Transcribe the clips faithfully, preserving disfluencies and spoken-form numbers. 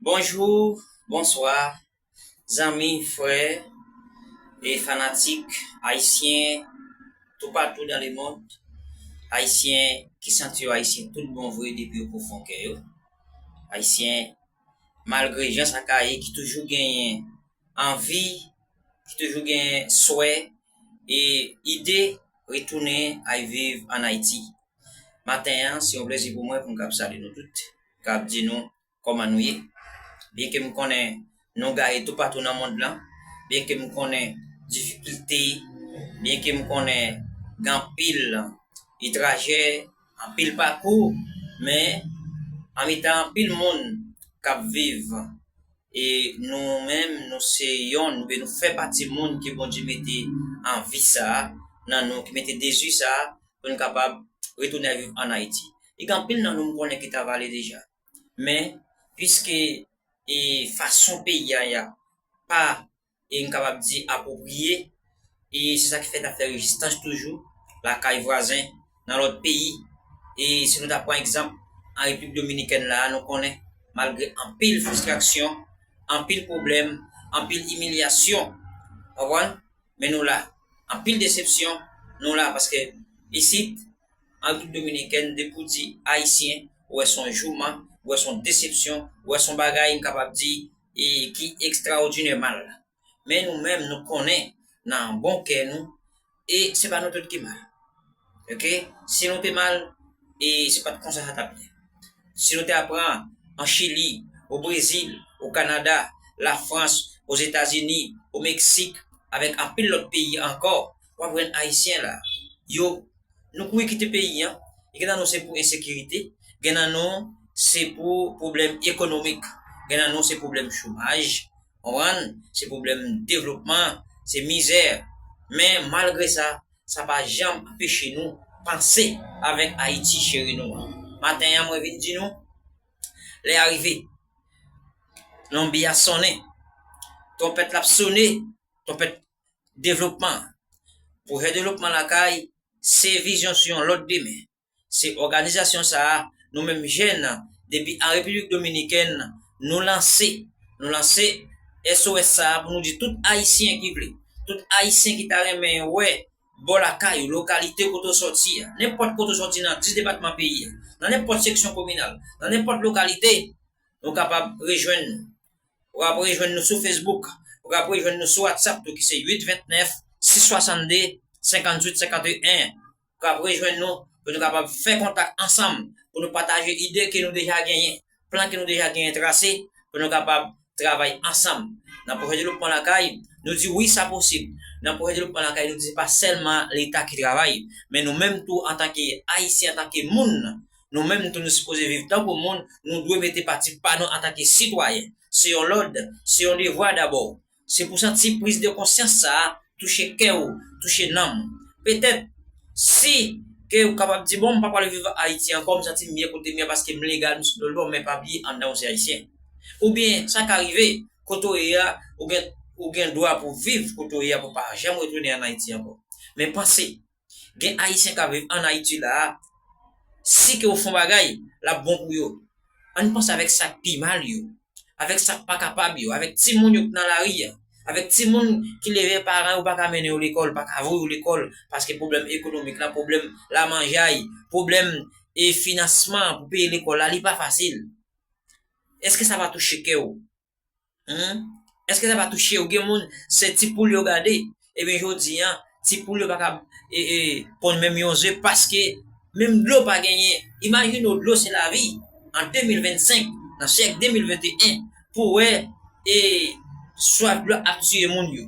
Bonjou, bonswa, zanmi, frè e fanatik ayisyen toupatou dans le monde. Ayisyen ki santi yo ayisyen tout bon vre depi yo pwofon kè yo. Ayisyen, malgre jan sa ka ye, ki toujou genyen anvi, ki toujou genyen swè e ide retounen al viv ann Ayiti. Maten an, se yon plezi pou mwen pou m kab salye nou tout, kab di nou kòman nou ye. Byenke m konnen nou gaye toupatou nan mond lan, byenke m konnen difikilte, byenke m konnen gen anpil trajè, anpil pakou, men an mitan anpil moun k ap viv, e nou menm, nou se yonn, oubyen nou fè pati moun ke Bondye mete anvi sa a nan nou, ki mete dezi sa a pou nou kapab retounen viv ann Ayiti. E gen anpil nan nou m konnen ki t ap ale deja. Men, piske e fason peyi a ye a pa, e m kapab di, apwopriye, e se sa ki fè n ap fè rezistans toujou lakay vwazen, nan lòt peyi. E si nou ta pran egzanp, an Repiblik Dominikèn la a, nou konnen, malgre anpil fristrasyon, anpil pwoblèm, anpil imilyasyon, konprann? Men nou la. Anpil desepsyon, nou la, paske isit, an Repiblik Dominikèn, depi w di ayisyen, ou wè se yon jouman, ou wè se yon desepsyon, ou wè se yon bagay, m kapab di, e ki ekstraòdinè mal. Men nou menm, nou konnen nan bon kè nou, e se pa nou tout ki mal. Oke? Si nou te mal, e se pa t konsa sa t ap ye. Si nou te aprann an Chili, o Brezil, o Kanada, Lafrans, Ozetazini, o Meksik, avèk anpil lòt peyi ankò, w ap jwenn Ayisyen la. Yo, nou kouri kite peyi an. Gen nan nou se pou ensekirite, gen nan nou se pou pwoblèm ekonomik, gen nan nou se pwoblèm chomaj, konprann? Se pwoblèm devlopman, se mizè. Men malgre sa, sa pa janm anpeche nou panse avèk Ayiti cheri nou an. Maten an, mwen vin di nou, lè a rive, lonbi a sonnen, twonpèt la ap sonnen, twonpèt devlopman. Pwojè devlopman lakay, se vizyon sou yon lòt demen. Se òganizasyon sa a, nou menm jèn, depi an Repiblik Dominikèn, nou lanse, nou lanse S O S sa a pou nou di tout Ayisyen ki vle, tout Ayisyen ki ta renmen wè bò lakay ou, lokalite kote w sòti a, nenpòt kote w sòti nan dis depatman peyi a, nan nenpòt seksyon kominal, nan nenpòt lokalite, nou kapab rejwenn nou. Ou ap rejwenn nou sou Facebook, ou ap rejwenn nou sou WhatsApp tou ki se uit vennèf, sis swasannde, senkantuit senkanteyen. Ou ap rejwenn nou pou nou kapab fè kontak ansanm, pou nou pataje ide ke nou deja genyen, plan ke nou deja genyen trase, pou nou kapab travay ansanm. Nan pwojè devlopman lakay, nou di wi, sa posib. Nan pwojè devlopman lakay, nou di se pa sèlman Leta ki travay, men nou menm tou antanke Ayisyen, antanke moun, nou menm tou nou sipoze viv tankou moun, nou dwe mete pati pa nou antanke sitwayen. Se yon lòd, se yon devwa dabò. Se pou santi priz de konsyans sa a touche kè w, touche nanm ou. Petèt, si ke ou kapab di, bon, m pa pral viv Ayiti ankò, m santi m byen kote m ye paske m legal, m sou lòd, men pa bliye anndan w se Ayisyen. Oubyen, sa ka rive, kote w ye a, ou gen, ou gen dwa pou viv kote w ye a, pou pa janm retounen ann Ayiti ankò. Men panse, gen Ayisyen k ap viv ann Ayiti la a, si ke w fè yon bagay, l ap bon pou yo. Ann panse avèk sa k pi mal yo, avèk sa k pa kapab yo, avèk timoun yo k nan lari a, avèk timoun ki leve paran yo pa ka mennen yo lekòl, pa ka voye yo lekòl, paske pwoblèm ekonomik la, pwoblèm lamanjay, pwoblèm e finansman pou peye lekòl la, li pa fasil. Èske sa va touche kè w? Humm? Èske sa pa touche yo? Gen moun, se ti poul yo gade. Ebyen, jodi a, ti poul yo pa ka, e, e, ponn menm yon ze paske menm dlo pa genyen. Imajine w, dlo se lavi. An de mil vennsenk, nan syèk de mil venteyen, pou wè, e, swaf dlo ap tiye moun yo.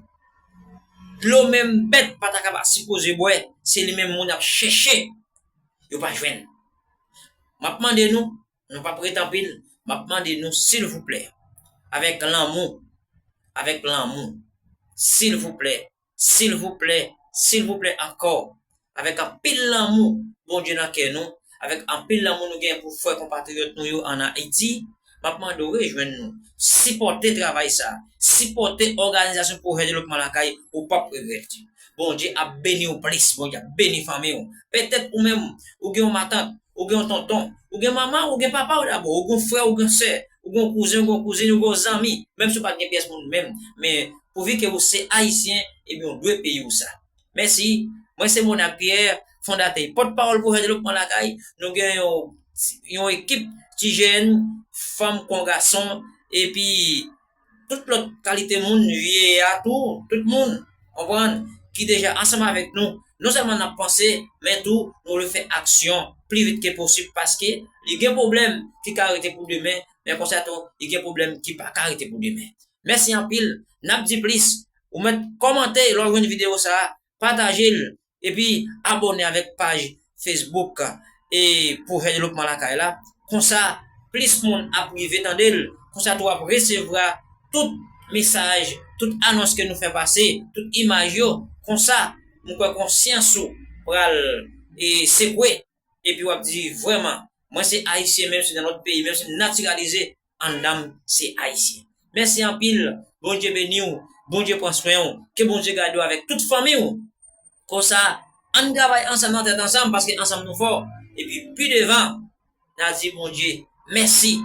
Dlo menm bèt pa ta ka pa sipoze bwè, se li menm moun ap chèche, yo pa jwenn. M ap mande nou, nou p ap ret anpil, m ap mande nou, silvouplè, avèk lanmou, avèk lanmou, silvouplè, silvouplè, silvouplè ankò, avèk anpil lanmou Bondye nan kè nou, avèk anpil lanmou nou gen pou frè konpatriyòt nou yo ann Ayiti, m ap mande w rejwenn nou, sipòte travay sa a, sipòte òganizasyon Pwojè Devlopman Lakay, ou p ap regrèt. Bondye ap beni w plis, Bondye ap beni fanmi w. Petèt ou menm, ou gen yon matant, ou gen yon tonton, ou gen manman, ou gen papa w dabò, ou gen yon frè, ou gen yon sè, ou gen yon kouzen, ou gen yon kouzin, ou gen yon zanmi, menm si w pa t gen pyès moun menm, men pouvi ke ou se Ayisyen, ebyen, ou dwe peyi w sa. Mèsi. Mwen se Monark Pierre, fondatè pòtpawòl Pwojè Devlopman Lakay. Nou gen yon, yon ekip ti jèn, fanm kon gason, epi tout lòt kalite moun, vye a tou, tout moun, konprann, ki deja ansanm avèk nou. Non sèlman n ap panse, men tou, nou vle fè aksyon pli vit ke posib, paske li gen pwoblèm ki ka rete pou demen, men konsa tou, li gen pwoblèm ki pa ka rete pou demen. Mèsi anpil. N ap di plis. Ou mèt kòmante lè w jwenn videyo sa a, pataje l, epi abòne avèk paj Facebook e Pwojè Devlopman Lakay la. Konsa, plis moun ap rive tande l. Konsa tou w ap resevwa tout mesaj, tout anons ke nou fè pase, tout imaj yo. Konsa, mwen kwè konsyans ou pral e sekwe. Epi w ap di, vrèman, mwen se Ayisyen, menm si nan lòt peyi, menm si m natiralize, anndan m se Ayisyen. Mèsi anpil. Bondye beni w. Bondye pran swen w. Ke Bondye gade w avèk tout fanmi w. Konsa, ann travay ansanm nan tèt ansanm, paske ansanm nou fò. Epi pi devan, n a di Bondye mèsi.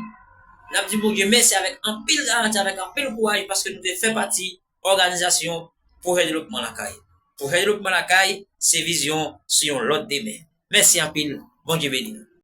N ap di Bondye mèsi avèk anpil garanti, avèk anpil kouraj, paske nou te fè pati òganizasyon Pwojè Devlopman Lakay. Pwojè Devlopman Lakay, se vizyon sou yon lòt demen. Mèsi anpil. Bondye beni nou.